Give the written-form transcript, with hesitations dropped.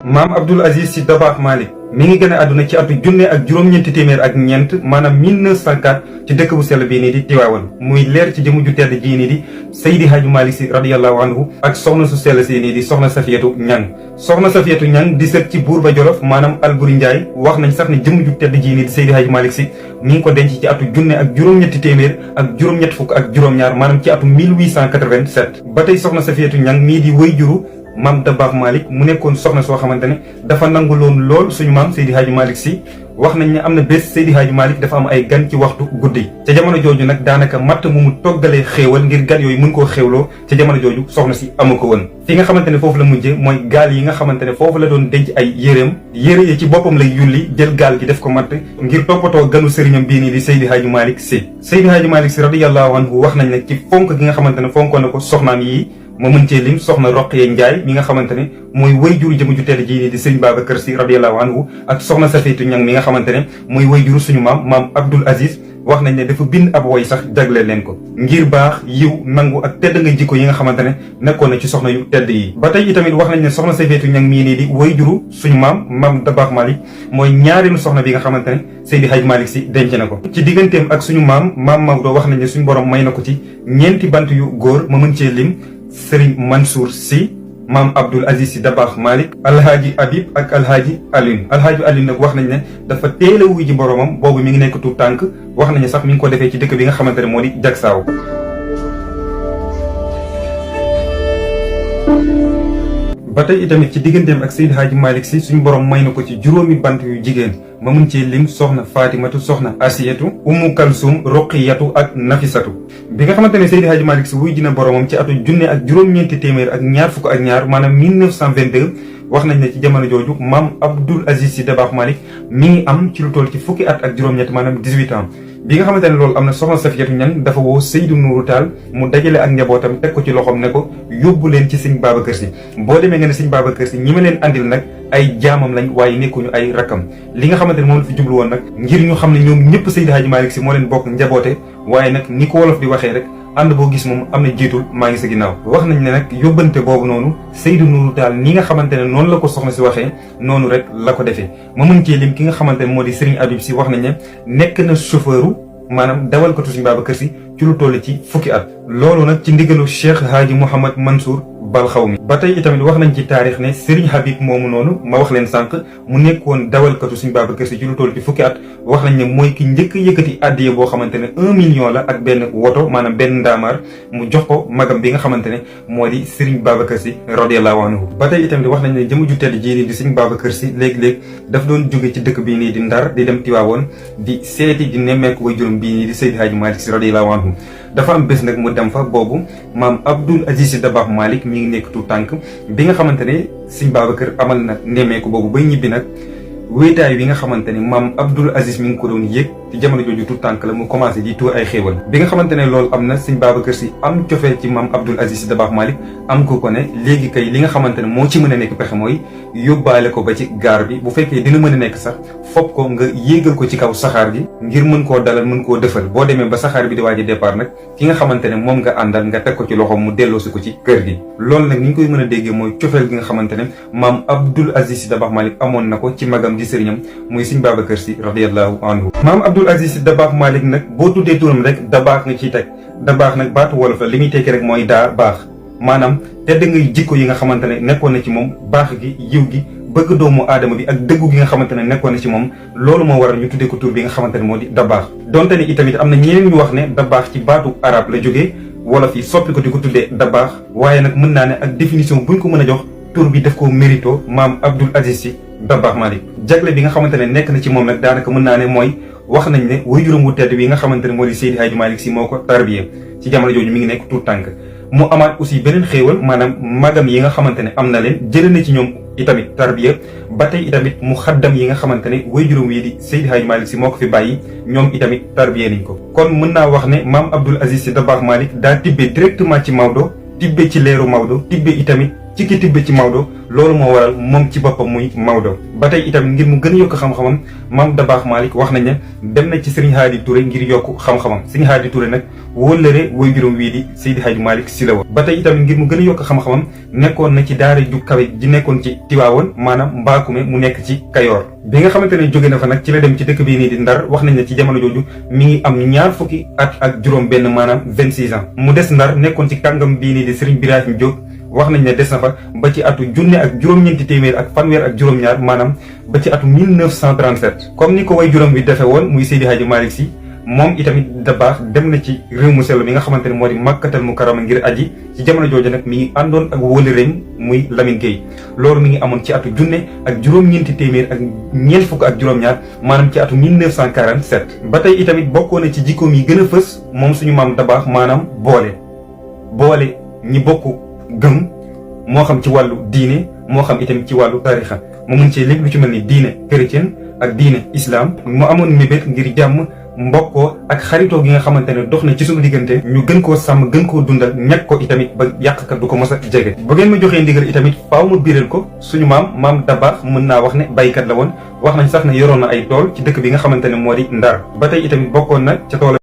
maam Abdoul Aziz Sy Dabakh Malick mi ngi gën a àdduna ci atu junne ak juróom-ñeenti téeméer ak ñeent maanaam 1904 ci dëkk bu sell bii nii di Tiwaawan muy leer ci jëmu ju tedd jii nii di Seydi Hadji Malick Sy radiyallahu anhu ak soxna su sell si nii di soxna Safiyatu Ñang soxna Safiyatu Ñang di sët ci buur ba Jolof maanaam Alburi Njaay wax nañ sax ne jëmu ju tedd jii nii di Seydi Hadji Malick Sy mi ngi ko denc ci atu junne ak juróom-ñetti téeméer ak juróom-ñett fukk ak juróom-ñaar maanaam ci atu 1887 ba tey soxna Safiyatu Ñang mii di wëy juru maam Dabakh Malick mu nekkoon soxna soo xamante ne dafa nanguloon lool suñu maam Seydi Hadji Malick Sy wax nañ ne am na bés Seydi Hadji Malick dafa am ay gan ci waxtu guddi ca jamono jooju nag daanaka matt mu toggalee xéewal ngir gan yooyu mën koo xéewloo ca jamono jooju soxna si amu ko woon fi nga xamante ne foofu la mujje mooy gaal yi nga xamante ne foofu la doon denc ay yéreem yére yi ci boppam lay yulli jël gaal gi def ko matt ngir toppatoo ganu sëriñam bii nii di Seydi Hadji Malick Sy Seydi Hadji Malick Sy radiyallahu anhu wax nañ ne ci fonk gi nga xamante ne fonkoon na ko soxnaam yi moo mën cee lim soxna Roqaya Njaay mi nga xamante ne mooy wayjuru jëmu ju tedd ji nii di Sëriñ Babacar Sy radiyallahu anhu ak soxna Safiyatu Ñang mi nga xamante ne mooy wayjuru suñu maam Abdoul Aziz wax nañ ne dafa bind ab woy sax jagleel leen ko ngir baax yiw nangu ak tedd nga jikko yi nga xamante ne nekkoon na ci soxna yu tedd yi ba tey itamit wax nañ ne soxna Safiyatu Ñang mii nii di wayjuru suñu maam Dabakh Malick mooy ñaareelu soxna bi nga xamante ne Seydi Hadji Malick Sy denc na ko ci digganteem ak suñu maam Maodo wax nañ ne suñu borom may na ko ci ñeenti bant yu góor ma mën cee lim Sëriñ Mansour Sy maam Abdoul Aziz Sy Dabakh Malick alhaaji Habib ak alhaaji Alioune nag wax nañ ne dafa teel a wuy ji boromam boobu mi ngi nekk tout tànk wax nañu sax mi ngi ko defee ci dëkk bi nga xamante ne moo di Jaksaaw ba tey itamit ci digganteem ak Seydi Hadji Malick Sy suñu borom may na ko ci juróomi bant yu jigéen ma mun cee lim soxna Fatimatu soxna Asiyatu Umu Kalsum Roqiyatu ak Nafisatu bi nga xamante ne Seydi Hadji Malick Sy wuy dina boromam ci atu junne ak juróom-ñeenti téeméer ak ñaar fukk ak ñaar maanaam 1922 wax nañ ne ci jamono jooju maam Abdoul Aziz Sy Dabakh Malick mi ngi am ci lu toll ci fukki at ak juróom-ñett maanaam 18 ans bi nga xamante ne loolu am na soxna Safiyatu Ñang dafa woo Seydou Nourou Tall mu dajale ak njabootam teg ko ci loxoom ne ko yóbbu leen ci sëñ Babacar Sy boo demee nga ne sëñ Babacar Sy ñi ma leen andil nag ay jaamam lañ waaye nekkuñu ay rakkam li nga xamante ne moom la fi jublu woon nag ngir ñu xam ne ñoom ñëpp Seydi Hadji Malick Sy moo leen bokk njaboote waaye nag ni ko wolof di waxee rek ànd boo gis moom am na jiitul maa ngi sa ginnaaw wax nañ ne nag yóbbante boobu noonu Seydou Nourou Tall ni nga xamante ne noonu la ko soxna si waxee noonu rek la ko defee ma mën cee lim ki nga xamante ne moo di Serigne Habib Sy wax nañ ne nekk na chauffeuru maanaam dawal ko Sëriñ Babacar Sy ci lu toll ci fukki at loolu nag ci ndigalu Cheikh Hadji Mouhamad Mansour Balxawmi ba tey itamit wax nañ ci taarix ne Serigne Habib moomu noonu ma wax leen sànq mu nekkoon dawalkatu Sëriñ Babacar Sy ci lu toll ci fukki at wax nañ ne mooy ki njëkk a yëkkati addiya boo xamante ne 1 million la ak benn woto maanaam benn ndaamaar mu jox ko magam bi nga xamante ne moo di Serigne Babacar Sy radiyallahu anhu ba tey itamit wax nañ ne jëmu ju tedd jii nii di Serigne Babacar Sy léeg-léeg daf doon jóge ci dëkk bii nii di Ndar di dem Tiwaawoon di seeti di nemmeeku way juróom bii nii di Seydi Hadji Malick Sy radiyallahu anhu dafa am bés nag mu dem fa boobu maam Abdoul Aziz Sy Dabakh Malick mi ngi nekk tout tànk bi nga xamante ne Sëriñ Babacar amal na nemmeeku boobu bay ñibbi nag wéetaay bi nga xamante ne maam Abdoul Aziz mi ngi ko doon yëg ci jamono jooju tout tànk la mu commencé di tuur ay xéewal bi nga xamante ne loolu am na Sëriñ Babacar Sy am cofeel ci maam Abdoul Aziz Sy Dabakh Malick am ko ne léegi kay li nga xamante ne moo ci mën a nekk pexe mooy yóbbaale ko ba ci gaar bi bu fekkee dina mën a nekk sax fopp ko nga yéegal ko ci kaw saxaar gi ngir mën koo dalal mën koo defal boo demee ba saxaar bi di waaj a départ nag ki nga xamante ne moom nga àndal nga teg ko ci loxoom mu delloosi ko ci kër gi loolu nag ni ñu koy mën a déggee mooy cofeel gi nga xamante ne maam Abdoul Aziz Sy Dabakh Malick amoon na ko ci magam di sëriñam muy Sëriñ Babacar Sy radiyallahu anhu maam Abdoul Aziz Sy Dabakh Malick nag boo tuddee turam rek Dabakh nga ciy teg Dabakh nag baatu wolof la li muy tekki rek mooy daa baax maanaam tedd ngay jikko yi nga xamante ne nekkoon na ci moom baax gi yiw gi bëgg doomu aadama bi ak dëggu gi nga xamante ne nekkoon na ci moom loolu moo waral ñu tuddee ko tur bi nga xamante ne moo di Dabakh donte ne itamit am na ñeneen ñu wax ne Dabakh ci baatu arab la jógee wolof yi soppi ko di ko tuddee Dabakh waaye nag mën naa ne ak définition buñ ko mën a jox tur bi daf ko mérito maam Abdoul Aziz Sy Dabakh Malick jagle bi nga xamante ne nekk na ci moom nag daanaka mën naa ne mooy wax nañ ne waajuram wu tedd bi nga xamante ne moo di Seydi Hadji Malick Sy moo ko tarbiye ci jamono jooju mi ngi nekk tout tànk mu amaat aussi beneen xéewal maanaam magam yi nga xamante ne am na leen jëlee na ci ñoom itamit tarbiya ba tey itamit mu xaddam yi nga xamante ne waajuram yi di Seydi Hadji Malick Sy moo ko fi bàyyi ñoom itamit tarbiya nañ ko kon mën naa wax ne maam Abdoul Aziz Sy Dabakh Malick daa tibbee directement ci Maodo tibbee ci leeru Maodo tibbee itamit ci ki tibbe ci Maodo loolu moo waral moom ci boppam muy Maodo. ba tey itam ngir mu gën a yokk xam-xamam Maam Dabakh Malick wax nañ ne dem na ci Serigne Hadi Touré ngir yokk xam-xamam Serigne Hadi Touré nag wóllëre woy juróom wii di Seydi Hadji Malick Sy la woon. ba tey itam ngir mu gën a yokk xam-xamam nekkoon na ci daara ju kawe ji nekkoon ci Tiwaawoon maanaam Mbaakume mu nekk ci Kayoor. bi nga xamante ne jóge na fa nag ci la dem ci dëkk bii nii di Ndar wax nañ ne ci jamono jooju mi ngi am ñaar fukki at ak juróom benn maanaam 26 ans mu des Ndar nekkoon ci kàngam bii nii di Serigne Birahim Diop wax nañ ne des na fa ba ci atu junne ak juróom-ñeenti téeméer ak fanweer ak juróom-ñaar maanaam ba ci atu 1937 comme ni ko way juróom bi defe woon muy Seydi Hadji Malick Sy moom itamit Dabakh dem na ci réew mu sell mi nga xamante ne moo di Makkatal Mukarrama ngir aji ci jamono jooju nag mi ngi àndoon ak wóllëreem muy Lamine Gueye loolu mi ngi amoon ci atu junne ak juróom-ñeenti téeméer ak ñeent fukk ak juróom-ñaar maanaam ci atu 1947 ba tey itamit bokkoon na ci jikkoom yi gën a fës moom suñu maam Dabakh maanaam boole ñi bokk gëm moo xam ci wàllu diine moo xam itamit ci wàllu tarixa mu mun cee lépp lu ci mel ni diine chrétien ak diine islam mu amoon mébét ngir jàmm mbokkoo ak xaritoo gi nga xamante ne dox na ci suñu diggante ñu gën koo sàmm gën koo dundal ñàkk ko itamit ba yàqkat du ko mos a jege. bu ngeen ma joxee ndigal itamit faaw ma biral ko suñu maam Dabakh mën naa wax ne baykat la woon wax nañ sax ne yoroon na ay tool ci dëkk bi nga xamante ne moo di Ndar ba tey itamit bokkoon na ca tool